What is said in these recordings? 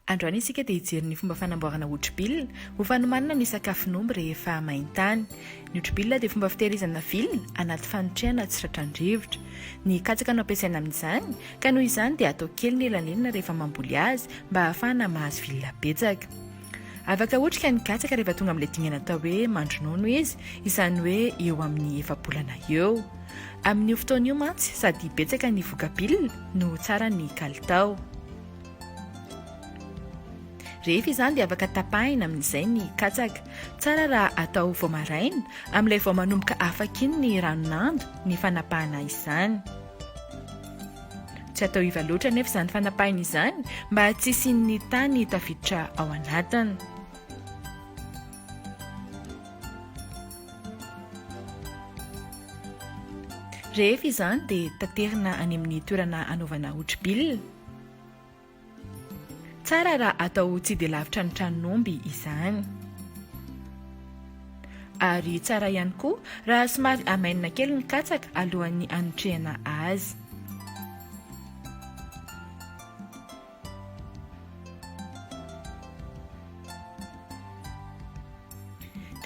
Androany isika dia hijery ny fomba fanamboarana hotri-bilona ho fanomanana ny sakafon'omby rehefa main-tany. Ny hotri-bilona dia fomba fitehirizana vilona anaty fanotrehana tsy tratran-drivotra. Ny katsaka no ampiasaina amin'izany ka noho izany dia atao kely ny elanelana rehefa mamboly azy mba hahafahana mahazo vilona betsaka. Afaka ahotrika ny katsaka rehefa tonga amin'ilay dingana atao hoe mandronono izy, izany hoe eo amin'ny efa-bolana eo. Amin'io fotoana io mantsy sady betsaka ny voka-bilona no tsara ny kalitao. Rehefa izany dia afaka tapahina amin'izay ny katsaka. Tsara raha atao vao maraina, amin'ilay vao manomboka afaka iny ny ranon'ando ny fanapahana izany. Tsy atao iva loatra anefa izany fanapahina izany mba tsy hisian'ny tany tafiditra ao anatiny. Rehefa izany dia taterina any amin'ny toerana anaovana hotri-bilona. Tsara raha atao tsy dia lavitra ny tranon'omby izany. Ary tsara ihany koa raha somary amainina kely ny katsaka alohan'ny hanotrehana azy.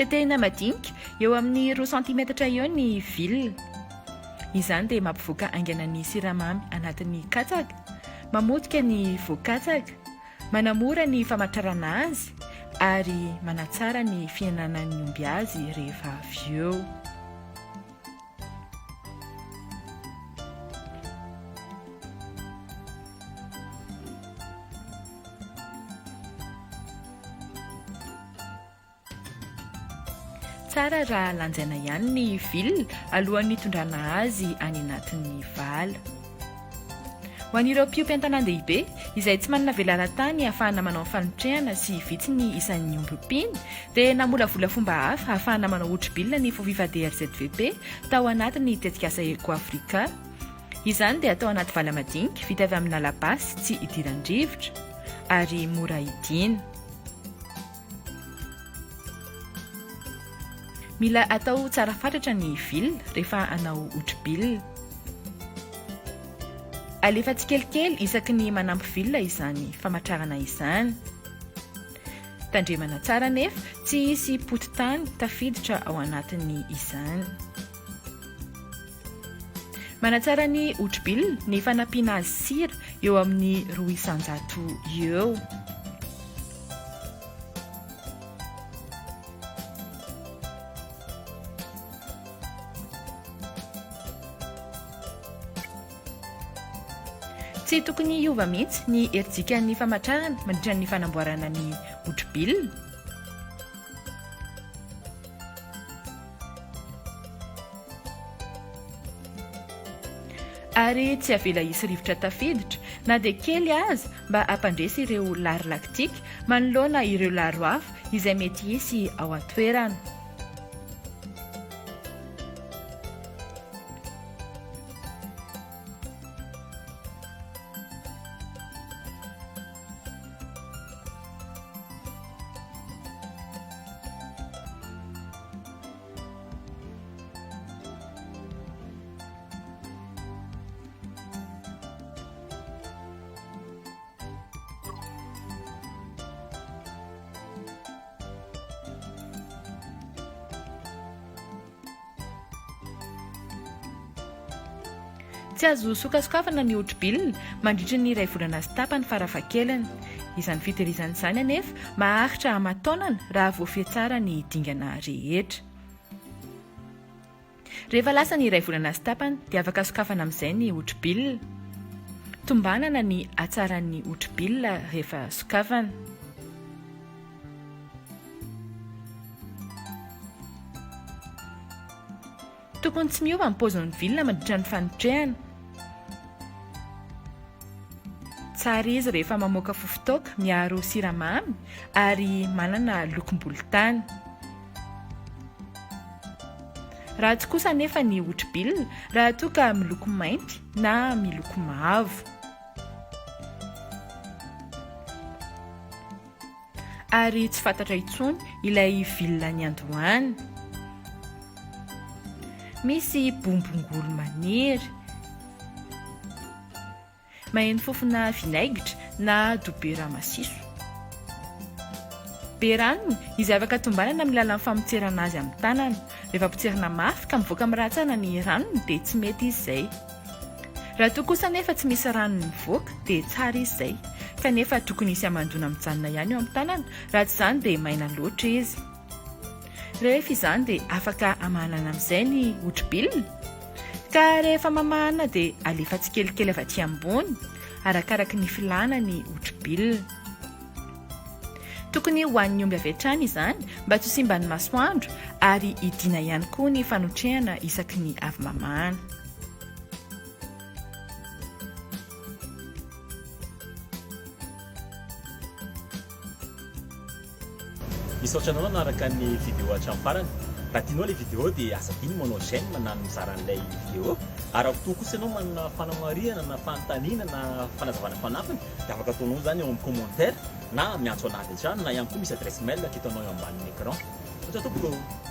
Tetehina madinika eo amin'ny roa santimetatra eo ny vilona. Izany dia mampivoaka haingana ny siramamy anatin'ny katsaka, mamotika ny voan-katsaka, manamora ny famatrarana azy ary manatsara ny fihinanan'ny omby azy rehefa avy eo. Tsara raha lanjaina ihany ny vilona alohan'ny hitondrana azy any anatin'ny vala. Ho an'ireo mpiompy an-tanàn-dehibe izay tsy manana velaran-tany ahafahana manao ny fanotrehana sy vitsy ny isan'ny omby ompiany dia namolavola fomba hafa ahafahana manao hotri-bilona ny Fofifa DRZVP tao anatin'ny tetikasa Eco-Africa. Izany dia atao anaty vala madinika vita avy amina labasy tsy idiran-drivotra ary mora hidiana. Mila atao tsara fatratra ny vilona rehefa hanao hotri-bilona. Alefa tsikelikely isaky ny manampy vilona izany famatrarana izany. Tandremana tsara anefa tsy hisy poti-tany tafiditra ao anatin'ny izany. Manatsara ny hotri-bilona ny fanampiana azy sira eo amin'ny 2% eo. Tsy tokony hiova mihitsy ny herijikan'ny famatrarana mandritra ny fanamboarana ny hotri-bilona. Ary tsy avela hisy rivotra tafiditra na dia kely aza mba hampandresy ireo laro lactique manoloana ireo laro hafa izay mety hisy ao an-toerana. Tsy azo sokasokafana ny hotri-bilona mandritry ny iray volana sy tapany farafahakeliny. Izany fitehirizana izany anefa maharitra aman-taonany raha voafehy tsara ny dingana rehetra. Rehefa lasa ny iray volana sy tapany dia afaka sokafana amin'izay ny hotri-bilona. Tombanana ny hatsaran'ny hotri-bilona rehefa sokafana. Tokony tsy miova ny paozin'ny vilona mandritra ny fanotrehana. Tsara izy rehefa mamoaka fofon-toaka miaro siramamy ary manana lokom-bolontany. Ratsy kosa anefa ny hotri-bilona raha toa ka miloko mainty na miloko mavo. Ary tsy fantatra intsony ilay vilona niandohany. Misy bombongolo maniry. Maheno fofona vinaigitra na dobera masiso. Be ranony, izay afaka tombanana amin'ny alalan'ny famotserana azy amin'ny tanana. Rehefa potserina mafy ka mivoaka miratsana ny ranony dia tsy mety izy izay. Raha toa kosa anefa tsy misy ranony mivoaka dia tsara izy izay. Kanefa tokony hisy hamandoana mijanona ihany eo amin'ny tanana, raha tsy izany dia maina loatra izy. Rehefa izany dia afaka amahanana amin'izay ny hotri-bilona. Ka rehefa mamahana dia alefa tsikelikely avy aty ambony, arakaraky ny filàna ny hotri-bilona. Tokony hohanin'ny omby avy hatrany izany mba tsy ho simban'ny masoandro ary hidiana ihany koa ny fanotrehana isaky ny avy mamahana. Misaotra anao nanaraka ny vidéo hatramin'ny farany. Raha tianao ilay vidéo dia aza adino ny manao j'aime na ny mizara an'ilay vidéo. Ary raha toa kosa ianao manana fanamarihana na fanontaniana na fanazavana fanampiny dia afaka ataonao izany ao amin'ny commentaire na miantso anah avy hatrany na ihany koa misy adresse mail aketo anao eo ambanin'ny écran. Misaotra tompoko ô!